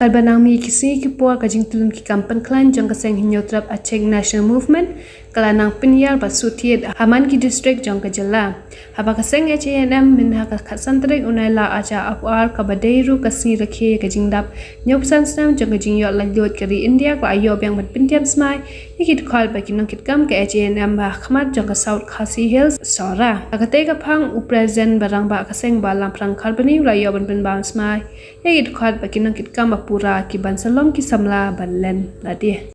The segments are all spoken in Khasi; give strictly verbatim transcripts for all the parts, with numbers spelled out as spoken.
Katba nang mih ki sngi ki por, ka jingtylli ki kam pynkhlaiñ jong ka seng Hynñiewtrep Achik National Movement ka la nang pynïar bad shu thied ha man ki district jong ka jylla. Haba ka seng H A N M mynta ha ka khatsan tarik u Nailar arhajar arphew ar, kaba dei ruh ka sngi rakhe ïa ka jingdap hynñiewphew san snem jong ka jingïoh laitluid ka ri India, ka la ïoh biang ban pyntian smai ïa ki dkhot bad ki nongkitkam ka H A N M ha khmat jong ka South Khasi Hills, Sohra. Ha katei ka phang, u President ba rangbah ka seng, Bah Lamphrang Kharbani, u la ïoh ban pynbam smai ïa ki dkhot bad ki nongkitkam ba pura, ki ban sa long ki samla ban len lade.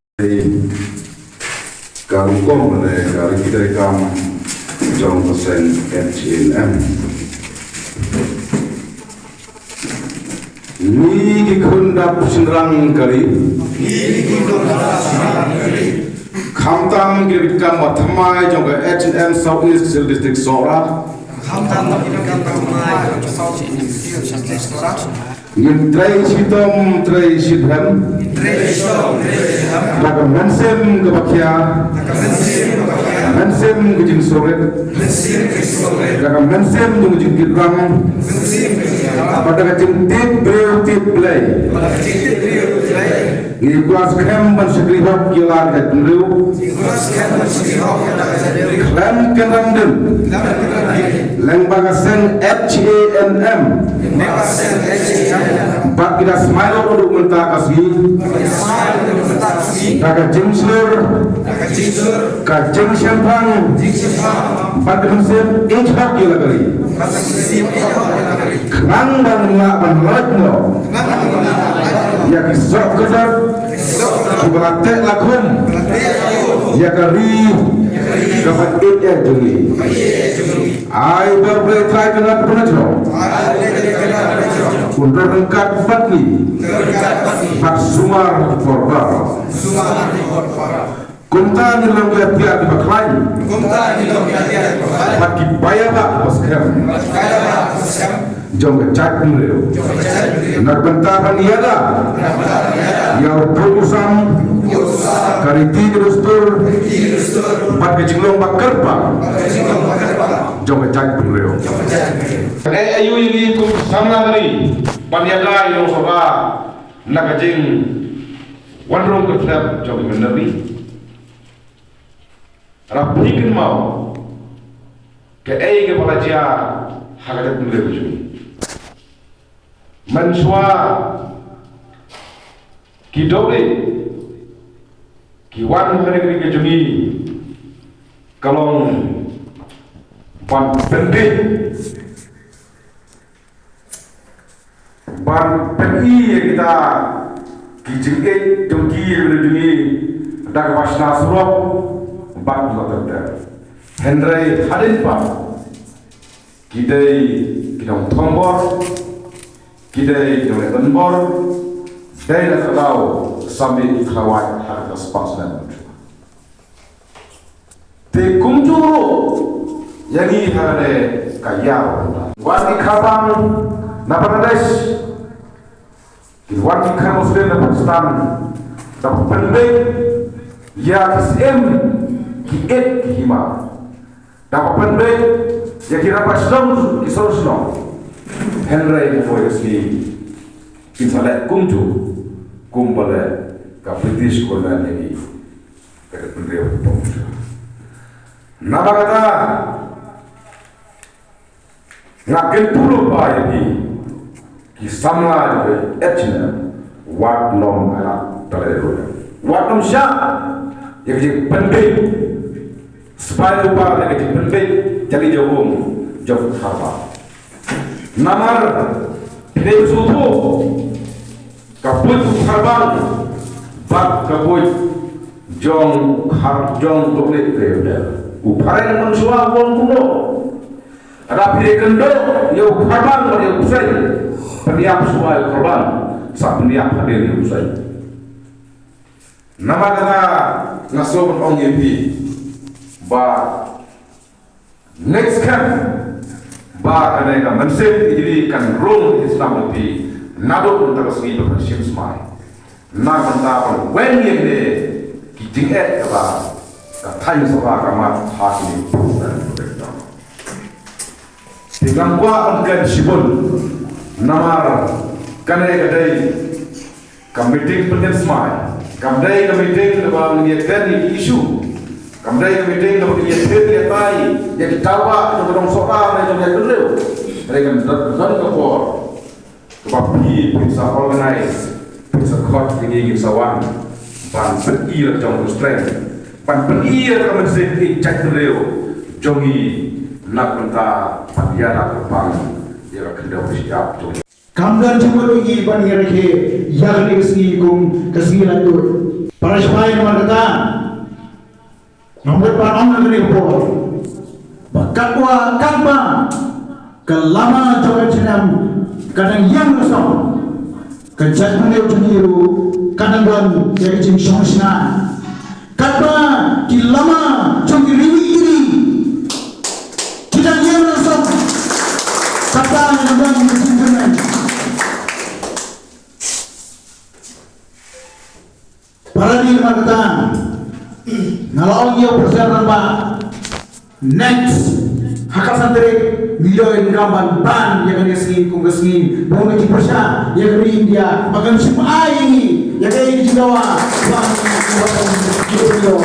Ka rukom ne ka riti treikam jong ka seng H A N M. Ngi ki khun dap shynrang ka ri, khamtam ki dap treikam ba thymmai jong ka H A N M South East Khasi Hills District, Sohra, ngin trei shitom trei shiphem da ka mynsiem kaba khia, mynsiem ka jingsngewrit, da ka mynsiem jong ka jingkit rang, bad da ka jingtip briew tip Blei. Ngi kwah skhem ban shakri hok ïa la ka jaitbynriew. Khlem kynran dien, lyngba ka seng H A N M, bad ki da smai ruh mynta ka sngi da ka jingshlur, ka jingshemphang, bad ka mynsiem ïeit hok ïa la ka ri. Khnang ba ngin lah ban lait noh ïa ki soh ka jait kiba la teh la khum ïa ka ri kaba ïeit jong ngi. Ai ba U Blei Trai Kynrad Jong, un ryngkat bad ngi bad sumar por baroh. Kumta ngin long ki lad kiba khlaiñ, bad kiba ïa ba skhem. Jong ka jaitbynriew. Na ka bynta ban ïada ïa u buit u sam, ka riti ka dustur, bad ka jinglong ba kyrpang jong ka jaitbynriew. Ka dei aïu ïa ngi kum ki samla ka ri ban ïada ïa u sopha na ka jingwan rung kyrtep jong ki mynder ri? Lada phi kynmaw kaei kaba la jia ha ka jaitbynriew ka jong ngi, mynshuwa ki dohlieh ki wan ha ka ri ka jong ngi ka long ban pynbeit, ban pyni ïa kita ki jingïeit jong ki ïa ka ri jong ngi da kaba shna surok bad kaba ter ter. Hynrei hadien pat ki dei ki nongthombor, ki dei ki nongleh donbor, dei na ka daw sa mih khlawait ha ka spah snem. Te kumjuh ruh ïa ngi ha kane ka ïa. Wan ki Kharbang na Bangladesh, ki wan ki Khar Muslim na Pakistan, da pynbeit ïa ki syiem, ki ïit, ki hima. Da pynbeit ïa ki rangbah shnong, ki sor shnong. Hynrei ki poi ka sngi kin sa leh kumjuh kumba leh ka British colonial ïa ngi. Ka dei pynriew ka pom. Namar kata nga kyntu lypa ïa phi ki samla jong ka H A N M, wat nym ïaleh, wat nym shah ïa ka jingpynbeit spah lypa, ïa ka jingpynbeit jali jong u jong Kharbang. Namar phi dei shu ka buit u Kharbang bad ka buit jong u Khar, jong u Dkhar, u phareng mynshuwa u ong kumno. Lada phi kynduh ïa u Kharbang bad ïa u Bseiñ, pynïap shuwa ïa u Kharbang, sa pynïap hadien ïa u Bseiñ. Namar kata nga sngewbha ban ong ïa phi ba next time ba kane ka mynsiem ïa ngi kan rung ïa ki snam ïa phi naduh mynta ka sngi ba kan shim smai. Na ka bynta ban weng ïa kine ki jingeh kaba ka thaiñ sahla ka mat ha kine. Te ngam kwah ban kren shibun namar kane ka dei Ka meeting pynïasmai kam dei ka meeting kaba ngin ïa kren ïa ki issue. Kam dei ka meeting kaba ngin ïa kren ïa tai ïa ki dawa jong ka dong Sohra ne jong ka dong Riew. Hynrei kan don, don ka por kaba phi phin sa organize, phin sa khot ïa ngi, ngin sa wan ban pyni la jong ka strength, ban pyni la ka mynsiem ki jait bynriew jong ngi na ka bynta ban ïarap kyrpang ïa ka khyndew ka shyiap jong ngi. Kam don jingmut ïa ngi ban ïa rakhe ïa kane ka sngi kum ka sngi laitluid. Para shipai, namar kata nga mut ban ong ha kane ka por ba katba, katba ka lama jong ka jingim ka dang ïeng rasong, ka jaitbynriew jong ngi ruh ka dang don ïa ka jingshong shngaiñ. Katba ki lama jong ki ri wi ri ki dang ïeng rasong, kata ngi dang don ka jingkyrmen. Para ri, namar kata nga la ong ïa u President rangbah, next ha ka san tarik ngi ïoh ïa ka kam ban ban ïa kane ka sngi kum ka sngi ba ngin pyrshah ïa ka ri India ba kan shim ai ïa ngi ïa kaei ka jingdawa ba ngi ïoh.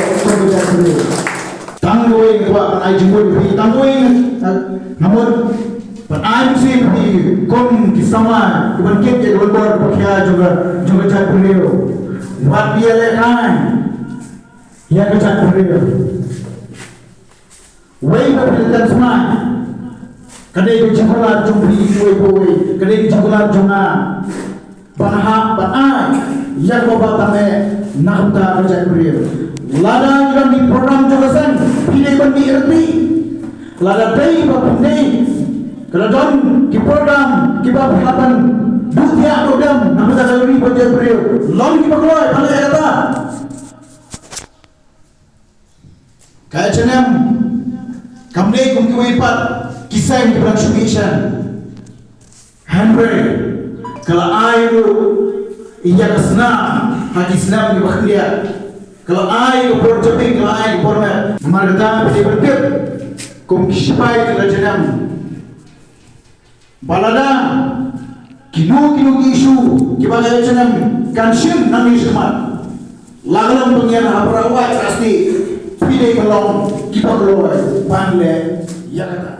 Tang kawei nga kwah ban ai jingmut ïa phi, tang kawei nga, nga mut ban ai mynsiem ïa phi kum ki samla kiban kit ïa ka lyngbor kaba khia jong ka, jong ka jaitbynriew. Wat ïa lehkai ïa ka jaitbynriew. Wei ba phi la tip, sma, ka dei ka jingkular jong phi uwei pa uwei, ka dei ka jingkular jong nga ban hap ban ai ïa kaba tang eh na ka bynta ka jaitbynriew. Lada ngi don ki program jong ka seng, phi dei ban mih riti. Lada dei ba phi dei, ka la don ki program kiba phi hap ban duh thiah duh dem na ka bynta ka ri bad jaitbynriew, long kiba kloi ban leh kata. Ka H N M kam dei kum kiwei pat ki seng kiba dang shu mih shen. Hynrei ka la ai ruh ïa ka snam ha ki snem kiba khyndiat. Ka la ai ka por jabieng, ka la ai ka por met. Namar kata phi dei ban tip kum ki shipai ki la H N M ba lada kino kino ki issue kiba ka H N M kan shim nangne shakhmat, la ka long pynïar ha Bharat Wai Trust, phi dei ban long kiba kloi ban leh ïa kata.